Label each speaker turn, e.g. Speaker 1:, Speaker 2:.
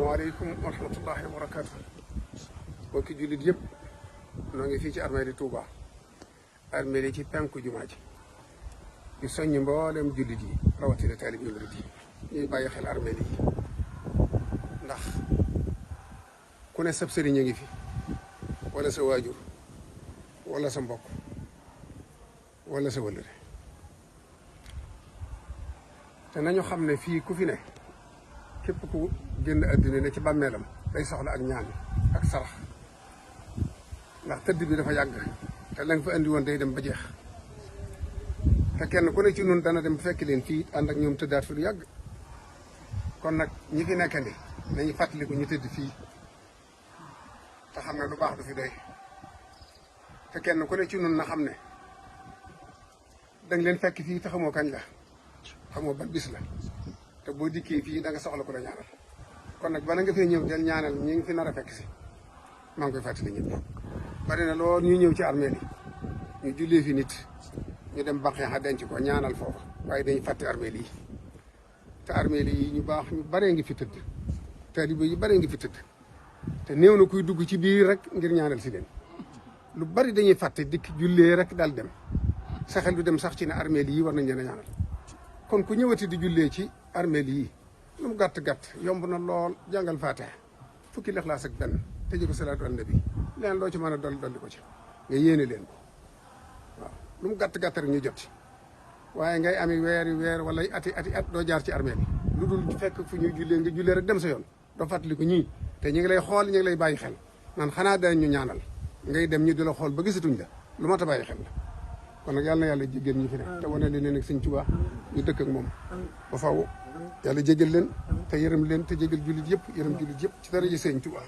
Speaker 1: waaleykum wa rahmatullahi wa barakaatu. mbokki jullit yëpp noo ngi fii ci armée di Touba armée ci penku jumaa ji di soññ mboolem jullit yi rawatina taalib yi murid yi ñuy bàyyi xel armée yi ndax ku ne sab sëriñ a ngi fi wala sa waajur wala sa mbokk wala sa wëllëre te nañu xam ne fii ku fi ne képp ku génn àddina ne ci bàmmeelam day soxla ak ñaan ak sarax ndax tëdd bi dafa yàgg te la nga fa andi woon day dem ba jeex te kenn ku ne ci nun dana dem fekk leen fii ànd ak ñoom tëddaat fi lu yàgg kon nag ñi fi nekkandi nañu fàttaliku ñu tëdd fii te xam ne lu baax du fi doy te kenn ku ne ci nun na xam ne danga leen fekk fii te xamoo kañ la xamoo ban bis la te boo dikkee fii da nga soxla ko la ñaanal kon nag bala nga fee ñëw del ñaanal ñi ngi fi nar a fekk si maa ngi koy fàttali ñëpp bari na lool ñuy ñëw ci armeel yi ñu jullee fi nit ñu dem baqee xa denc ko ñaanal foofu waaye dañu fàtte armeel yi te armeel yi ñu baax ñu baree ngi fi tëdd taalibe yi baree ngi fi tëdd te néew na kuy dugg ci biir rek ngir ñaanal si leen lu bari dañuy fàtte dikk jullee rek daal dem sa xel du dem sax ci ne armeel yi war nañ leen a ñaanal kon ku ñëwati di jullee ci armeel yi lu mu gàtt-gàtt yomb na lool jàngal faatiha fukki lixlaas ak benn tëjee ko salaatu ala nabi leen loo ci mën a dolli ko ci nga yéene leen ko waaw lu mu gàtt-gàtt rek ñu jot waaye ngay ami weer wala ati at doo jaar ci armeel yi lu dul fekk fu ñuy jullee nga jullee rek dem sa yoon doo fàttali ko ñii te ñu ngi lay xool ñu ngi lay bàyyi xel naan xanaa danañ ñu ñaanal ngay dem ñu di la xool ba gisatuñ la lu mat a bàyyi xel la kon nag yàlla na yàlla jéggal ñi fi ne te wane leen nag Sëñ Tuubaa ñu dëkk ak moom ba faw yàlla jéggal leen te yërëm leen te jéggal jullit yëpp yërëm jullit yëpp ci dara ji Sëñ Tuubaa